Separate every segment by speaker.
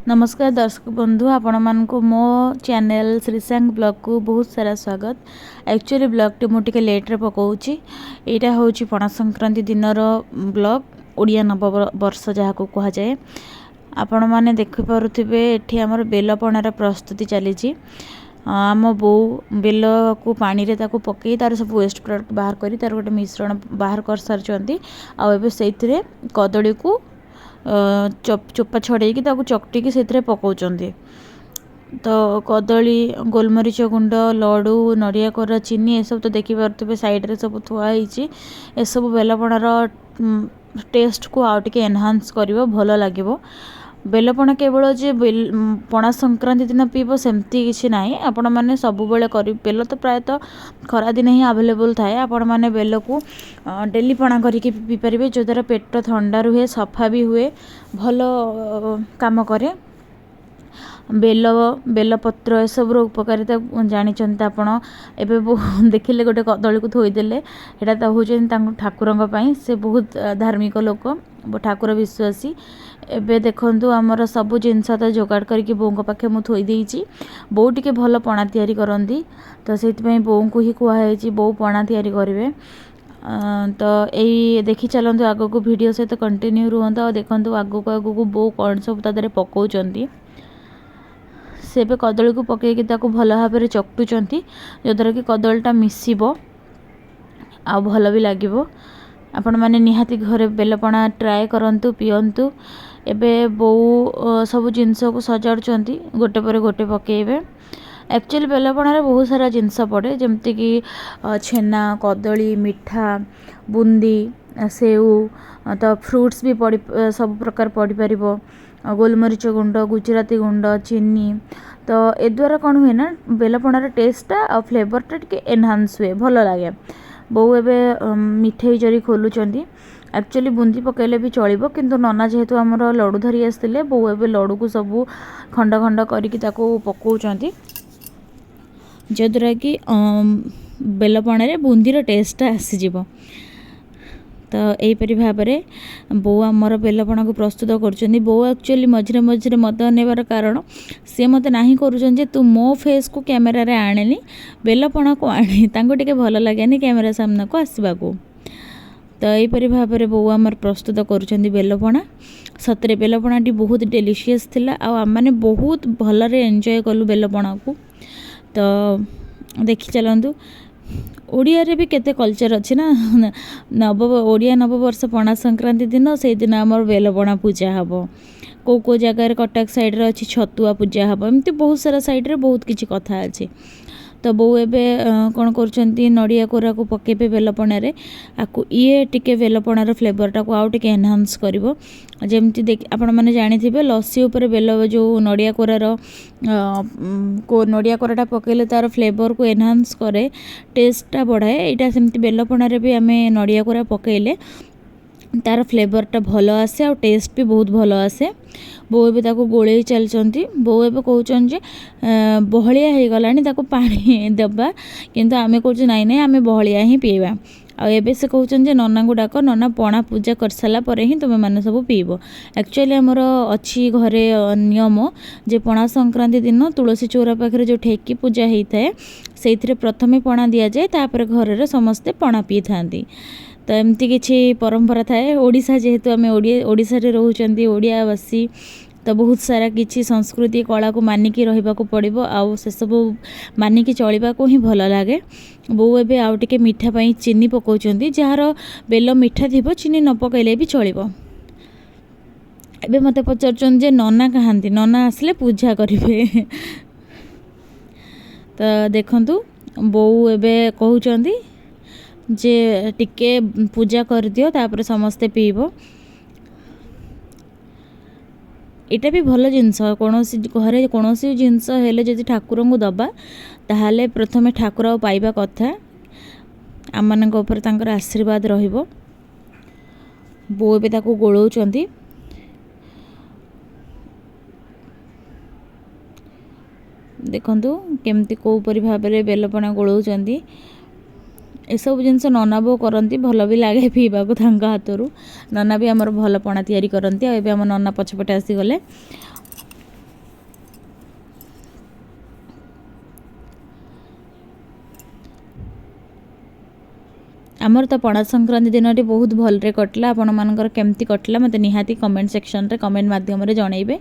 Speaker 1: ନମସ୍କାର ଦର୍ଶକ ବନ୍ଧୁ, ଆପଣମାନଙ୍କୁ ମୋ ଚ୍ୟାନେଲ୍ ଶ୍ରୀସାଙ୍ଗ ବ୍ଲଗ୍କୁ ବହୁତ ସାରା ସ୍ୱାଗତ। ଆକ୍ଚୁଆଲି ବ୍ଲଗ୍ଟି ମୁଁ ଟିକେ ଲେଟ୍ରେ ପକାଉଛି। ଏଇଟା ହେଉଛି ପଣା ସଂକ୍ରାନ୍ତି ଦିନର ବ୍ଲଗ୍, ଓଡ଼ିଆ ନବବର୍ଷ ଯାହାକୁ କୁହାଯାଏ। ଆପଣମାନେ ଦେଖିପାରୁଥିବେ ଏଠି ଆମର ବେଲପଣାର ପ୍ରସ୍ତୁତି ଚାଲିଛି। ଆମ ବୋଉ ବେଲକୁ ପାଣିରେ ତାକୁ ପକାଇ ତା'ର ସବୁ ୱେଷ୍ଟ ପ୍ରଡ଼କ୍ଟ ବାହାର କରି ତା'ର ଗୋଟେ ମିଶ୍ରଣ ବାହାର କରିସାରିଛନ୍ତି, ଆଉ ଏବେ ସେଇଥିରେ କଦଳୀକୁ ଚୋପା ଛଡ଼େଇକି ତାକୁ ଚକଟିକି ସେଥିରେ ପକାଉଛନ୍ତି। ତ କଦଳୀ, ଗୋଲମରିଚ ଗୁଣ୍ଡ, ଲଡ଼ୁ, ନଡ଼ିଆ କୋରା, ଚିନି ଏସବୁ ତ ଦେଖିପାରୁଥିବେ ସାଇଡ଼୍ରେ ସବୁ ଥୁଆ ହେଇଛି। ଏସବୁ ବେଲପଣାର ଟେଷ୍ଟକୁ ଆଉ ଟିକେ ଏନହାନ୍ସ କରିବ, ଭଲ ଲାଗିବ। ବେଲପଣା କେବଳ ଯେ ପଣା ସଂକ୍ରାନ୍ତି ଦିନ ପିଇବ ସେମିତି କିଛି ନାହିଁ, ଆପଣମାନେ ସବୁବେଳେ କରି। ବେଲ ତ ପ୍ରାୟତଃ ଖରାଦିନେ ହିଁ ଆଭେଲେବୁଲ୍ ଥାଏ। ଆପଣମାନେ ବେଲକୁ ଡେଲି ପଣା କରିକି ପିଇପାରିବେ, ଯଦ୍ୱାରା ପେଟ ଥଣ୍ଡା ରୁହେ, ସଫା ବି ହୁଏ, ଭଲ କାମ କରେ। ବେଲ, ବେଲପତ୍ର ଏସବୁର ଉପକାରିତା ଜାଣିଛନ୍ତି ଆପଣ। ଏବେ ଦେଖିଲେ ଗୋଟେ କଦଳୀକୁ ଥୋଇଦେଲେ, ସେଇଟା ତ ହେଉଛନ୍ତି ତାଙ୍କ ଠାକୁରଙ୍କ ପାଇଁ। ସେ ବହୁତ ଧାର୍ମିକ ଲୋକ, ଠାକୁର ବିଶ୍ୱାସୀ। ଏବେ ଦେଖନ୍ତୁ, ଆମର ସବୁ ଜିନିଷ ତ ଯୋଗାଡ଼ କରିକି ବୋଉଙ୍କ ପାଖେ ମୁଁ ଥୋଇ ଦେଇଛି। ବୋଉ ଟିକେ ଭଲ ପଣା ତିଆରି କରନ୍ତି, ତ ସେଇଥିପାଇଁ ବୋଉଙ୍କୁ ହିଁ କୁହାହେଇଛି, ବୋଉ ପଣା ତିଆରି କରିବେ। ତ ଏଇ ଦେଖି ଚାଲନ୍ତୁ ଆଗକୁ, ଭିଡ଼ିଓ ସହିତ କଣ୍ଟିନ୍ୟୁ ରୁହନ୍ତୁ ଆଉ ଦେଖନ୍ତୁ ଆଗକୁ ଆଗକୁ ବୋଉ କ'ଣ ସବୁ ତା ଦେହରେ ପକାଉଛନ୍ତି। ସେ ଏବେ କଦଳୀକୁ ପକାଇକି ତାକୁ ଭଲ ଭାବରେ ଚକଟୁଛନ୍ତି, ଯଦ୍ୱାରା କି କଦଳୀଟା ମିଶିବ ଆଉ ଭଲ ବି ଲାଗିବ। ଆପଣମାନେ ନିହାତି ଘରେ ବେଲପଣା ଟ୍ରାଏ କରନ୍ତୁ, ପିଅନ୍ତୁ। ଏବେ ବୋଉ ସବୁ ଜିନିଷକୁ ସଜାଡ଼ୁଛନ୍ତି, ଗୋଟେ ପରେ ଗୋଟେ ପକାଇବେ। ଆକ୍ଚୁଆଲି ବେଲପଣାରେ ବହୁତ ସାରା ଜିନିଷ ପଡ଼େ, ଯେମିତିକି ଛେନା, କଦଳୀ, ମିଠା, ବୁନ୍ଦି, ସେଉ, ତ ଫ୍ରୁଟ୍ସ ବି ପଡ଼ି, ସବୁ ପ୍ରକାର ପଡ଼ିପାରିବ, ଗୋଲମରିଚ ଗୁଣ୍ଡ, ଗୁଜୁରାତି ଗୁଣ୍ଡ, ଚିନି। ତ ଏଦ୍ୱାରା କ'ଣ ହୁଏ ନା ବେଲପଣାର ଟେଷ୍ଟଟା ଆଉ ଫ୍ଲେଭରଟା ଟିକେ ଏନହାନ୍ସ ହୁଏ, ଭଲ ଲାଗେ। ବୋଉ ଏବେ ମିଠେଇ ଜରି ଖୋଲୁଛନ୍ତି। ଆକ୍ଚୁଆଲି ବୁନ୍ଦି ପକାଇଲେ ବି ଚଳିବ, କିନ୍ତୁ ନନା ଯେହେତୁ ଆମର ଲଡ଼ୁ ଧରି ଆସିଥିଲେ, ବୋଉ ଏବେ ଲଡ଼ୁକୁ ସବୁ ଖଣ୍ଡ ଖଣ୍ଡ କରିକି ତାକୁ ପକାଉଛନ୍ତି, ଯଦ୍ୱାରା କି ବେଲପଣାରେ ବୁନ୍ଦିର ଟେଷ୍ଟଟା ଆସିଯିବ। ତ ଏହିପରି ଭାବରେ ବୋଉ ଆମର ବେଲପଣାକୁ ପ୍ରସ୍ତୁତ କରୁଛନ୍ତି। ବୋଉ ଆକ୍ଚୁଆଲି ମଝିରେ ମଝିରେ ମୋତେ ଅନେଇବାର କାରଣ, ସିଏ ମୋତେ ନାହିଁ କରୁଛନ୍ତି ଯେ ତୁ ମୋ ଫେସ୍କୁ କ୍ୟାମେରାରେ ଆଣେନି, ବେଲପଣାକୁ ଆଣେ। ତାଙ୍କୁ ଟିକେ ଭଲ ଲାଗେନି କ୍ୟାମେରା ସାମ୍ନାକୁ ଆସିବାକୁ। ତ ଏହିପରି ଭାବରେ ବୋଉ ଆମର ପ୍ରସ୍ତୁତ କରୁଛନ୍ତି ବେଲପଣା। ସତରେ ବେଲପଣାଟି ବହୁତ ଡେଲିସିୟସ୍ ଥିଲା, ଆଉ ଆମେମାନେ ବହୁତ ଭଲରେ ଏନ୍ଜୟ କଲୁ ବେଲପଣାକୁ। ତ ଦେଖି ଚାଲନ୍ତୁ, ଓଡ଼ିଆରେ ବି କେତେ କଲଚର୍ ଅଛି ନା। ନବ ଓଡ଼ିଆ ନବବର୍ଷ ପଣା ସଂକ୍ରାନ୍ତି ଦିନ, ସେଇଦିନ ଆମର ବେଲପଣା ପୂଜା ହେବ। କେଉଁ କେଉଁ ଜାଗାରେ, କଟକ ସାଇଡ଼୍ରେ ଅଛି ଛତୁଆ ପୂଜା ହେବ। ଏମିତି ବହୁତ ସାରା ସାଇଡ଼୍ରେ ବହୁତ କିଛି କଥା ଅଛି। ତ ବୋଉ ଏବେ କ'ଣ କରୁଛନ୍ତି? ନଡ଼ିଆ କୋରାକୁ ପକାଇବେ ବେଲପଣାରେ। ଆକୁ ଇଏ ଟିକେ ବେଲପଣାର ଫ୍ଲେଭରଟାକୁ ଆଉ ଟିକେ ଏନହାନ୍ସ କରିବ। ଯେମିତି ଦେଖି ଆପଣମାନେ ଜାଣିଥିବେ, ଲସି ଉପରେ ବେଲ ଯେଉଁ ନଡ଼ିଆ କୋରାର ନଡ଼ିଆ କୋରାଟା ପକାଇଲେ ତା'ର ଫ୍ଲେଭରକୁ ଏନହାନ୍ସ କରେ, ଟେଷ୍ଟଟା ବଢ଼ାଏ। ଏଇଟା ସେମିତି ବେଲପଣାରେ ବି ଆମେ ନଡ଼ିଆ କୋରା ପକାଇଲେ ତା'ର ଫ୍ଲେଭରଟା ଭଲ ଆସେ ଆଉ ଟେଷ୍ଟ ବି ବହୁତ ଭଲ ଆସେ। ବୋଉ ଏବେ ତାକୁ ଗୋଳେଇ ଚାଲିଛନ୍ତି। ବୋଉ ଏବେ କହୁଛନ୍ତି ଯେ ବହଳିଆ ହେଇଗଲାଣି, ତାକୁ ପାଣି ଦେବା, କିନ୍ତୁ ଆମେ କହୁଛୁ ନାଇଁ ନାଇଁ, ଆମେ ବହଳିଆ ହିଁ ପିଇବା। ଆଉ ଏବେ ସେ କହୁଛନ୍ତି ଯେ ନନାଙ୍କୁ ଡାକ, ନନା ପଣା ପୂଜା କରିସାରିଲା ପରେ ହିଁ ତୁମେମାନେ ସବୁ ପିଇବ। ଆକ୍ଚୁଆଲି ଆମର ଅଛି ଘରେ ନିୟମ ଯେ ପଣା ସଂକ୍ରାନ୍ତି ଦିନ ତୁଳସୀ ଚଉରା ପାଖରେ ଯେଉଁ ଠେକି ପୂଜା ହେଇଥାଏ, ସେଇଥିରେ ପ୍ରଥମେ ପଣା ଦିଆଯାଏ, ତାପରେ ଘରରେ ସମସ୍ତେ ପଣା ପିଇଥାନ୍ତି। ତ ଏମିତି କିଛି ପରମ୍ପରା ଥାଏ। ଓଡ଼ିଶା ଯେହେତୁ, ଆମେ ଓଡ଼ିଶାରେ ରହୁଛନ୍ତି, ଓଡ଼ିଆବାସୀ, ତ ବହୁତ ସାରା କିଛି ସଂସ୍କୃତି କଳାକୁ ମାନିକି ରହିବାକୁ ପଡ଼ିବ, ଆଉ ସେସବୁ ମାନିକି ଚଳିବାକୁ ହିଁ ଭଲ ଲାଗେ। ବୋଉ ଏବେ ଆଉ ଟିକେ ମିଠା ପାଇଁ ଚିନି ପକାଉଛନ୍ତି। ଯାହାର ବେଲ ମିଠା ଥିବ, ଚିନି ନ ପକାଇଲେ ବି ଚଳିବ। ଏବେ ମୋତେ ପଚାରୁଛନ୍ତି ଯେ ନନା କାହାନ୍ତି, ନନା ଆସିଲେ ପୂଜା କରିବେ। ତ ଦେଖନ୍ତୁ, ବୋଉ ଏବେ କହୁଛନ୍ତି ଯେ ଟିକେ ପୂଜା କରିଦିଅ, ତାପରେ ସମସ୍ତେ ପିଇବ। ଏଇଟା ବି ଭଲ ଜିନିଷ। କୌଣସି ଘରେ କୌଣସି ଜିନିଷ ହେଲେ ଯଦି ଠାକୁରଙ୍କୁ ଦେବା, ତାହେଲେ ପ୍ରଥମେ ଠାକୁର ପାଇବା କଥା, ଆମମାନଙ୍କ ଉପରେ ତାଙ୍କର ଆଶୀର୍ବାଦ ରହିବ। ବୋଉ ଏବେ ତାକୁ ଗୋଳଉଛନ୍ତି। ଦେଖନ୍ତୁ କେମିତି କେଉଁପରି ଭାବରେ ବେଲପଣା ଗୋଳଉଛନ୍ତି। ଏସବୁ ଜିନିଷ ନନା ବୋଉ କରନ୍ତି, ଭଲ ବି ଲାଗେ ପିଇବାକୁ ତାଙ୍କ ହାତରୁ। ନନା ବି ଆମର ଭଲ ପଣା ତିଆରି କରନ୍ତି। ଆଉ ଏବେ ଆମ ନନା ପଛପଟେ ଆସିଗଲେ। ଆମର ତ ପଣା ସଂକ୍ରାନ୍ତି ଦିନଟି ବହୁତ ଭଲରେ କଟିଲା। ଆପଣମାନଙ୍କର କେମିତି କଟିଲା, ମୋତେ ନିହାତି କମେଣ୍ଟ ସେକ୍ସନରେ କମେଣ୍ଟ ମାଧ୍ୟମରେ ଜଣାଇବେ।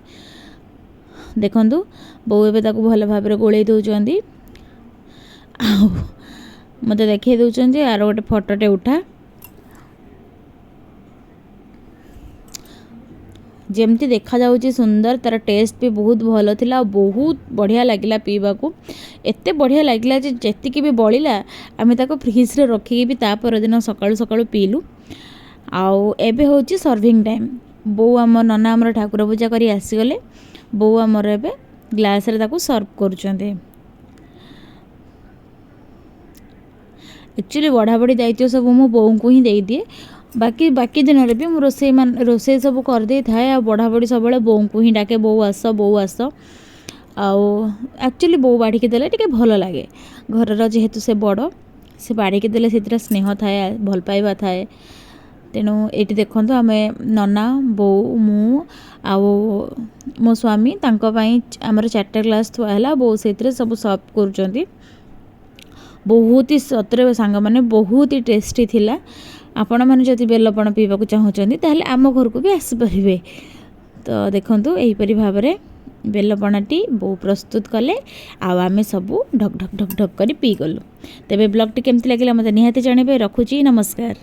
Speaker 1: ଦେଖନ୍ତୁ, ବୋଉ ଏବେ ତାକୁ ଭଲ ଭାବରେ ଗୋଳେଇ ଦେଉଛନ୍ତି ଆଉ ମୋତେ ଦେଖାଇ ଦେଉଛନ୍ତି, ଆର ଗୋଟେ ଫଟୋଟେ ଉଠା। ଯେମିତି ଦେଖାଯାଉଛି ସୁନ୍ଦର, ତା'ର ଟେଷ୍ଟ ବି ବହୁତ ଭଲ ଥିଲା ଆଉ ବହୁତ ବଢ଼ିଆ ଲାଗିଲା ପିଇବାକୁ। ଏତେ ବଢ଼ିଆ ଲାଗିଲା ଯେ ଯେତିକି ବି ବଳିଲା, ଆମେ ତାକୁ ଫ୍ରିଜ୍ରେ ରଖିକି ବି ତା ପରଦିନ ସକାଳୁ ସକାଳୁ ପିଇଲୁ। ଆଉ ଏବେ ହେଉଛି ସର୍ଭିଂ ଟାଇମ୍। ବୋଉ ଆମ ନନା ଆମର ଠାକୁର ପୂଜା କରି ଆସିଗଲେ। ବୋଉ ଆମର ଏବେ ଗ୍ଲାସ୍ରେ ତାକୁ ସର୍ଭ କରୁଛନ୍ତି। ଆକ୍ଚୁଆଲି ବଢ଼ାବଢ଼ି ଦାୟିତ୍ୱ ସବୁ ମୁଁ ବୋଉଙ୍କୁ ହିଁ ଦେଇଦିଏ। ବାକି ବାକି ଦିନରେ ବି ମୁଁ ରୋଷେଇ ମାନେ ରୋଷେଇ ସବୁ କରିଦେଇଥାଏ, ଆଉ ବଢ଼ାବଢ଼ି ସବୁବେଳେ ବୋଉଙ୍କୁ ହିଁ ଡାକେ, ବୋଉ ଆସ, ବୋଉ ଆସ। ଆଉ ଆକ୍ଚୁଆଲି ବୋଉ ବାଢ଼ିକି ଦେଲେ ଟିକେ ଭଲ ଲାଗେ। ଘରର ଯେହେତୁ ସେ ବଡ଼, ସେ ବାଢ଼ିକି ଦେଲେ ସେଥିରେ ସ୍ନେହ ଥାଏ, ଭଲ ପାଇବା ଥାଏ। ତେଣୁ ଏଇଠି ଦେଖନ୍ତୁ, ଆମେ ନନା, ବୋଉ, ମୁଁ ଆଉ ମୋ ସ୍ୱାମୀ, ତାଙ୍କ ପାଇଁ ଆମର 4ଟା ଗ୍ଲାସ୍ ଥୁଆ ହେଲା। ବୋଉ ସେଇଥିରେ ସବୁ ସର୍ଭ କରୁଛନ୍ତି। ବହୁତ ହି ସତରେ ସାଙ୍ଗମାନେ, ବହୁତ ହି ଟେଷ୍ଟି ଥିଲା। ଆପଣମାନେ ଯଦି ବେଲପଣା ପିଇବାକୁ ଚାହୁଁଛନ୍ତି, ତାହେଲେ ଆମ ଘରକୁ ବି ଆସିପାରିବେ। ତ ଦେଖନ୍ତୁ, ଏହିପରି ଭାବରେ ବେଲପଣାଟି ବୋଉ ପ୍ରସ୍ତୁତ କଲେ ଆଉ ଆମେ ସବୁ ଢକ୍ ଢକ୍ ଢକ୍ ଢକ୍ କରି ପିଇଗଲୁ। ତେବେ ବ୍ଲଗ୍ଟି କେମିତି ଲାଗିଲା, ମୋତେ ନିହାତି ଜଣାଇବେ। ରଖୁଛି, ନମସ୍କାର।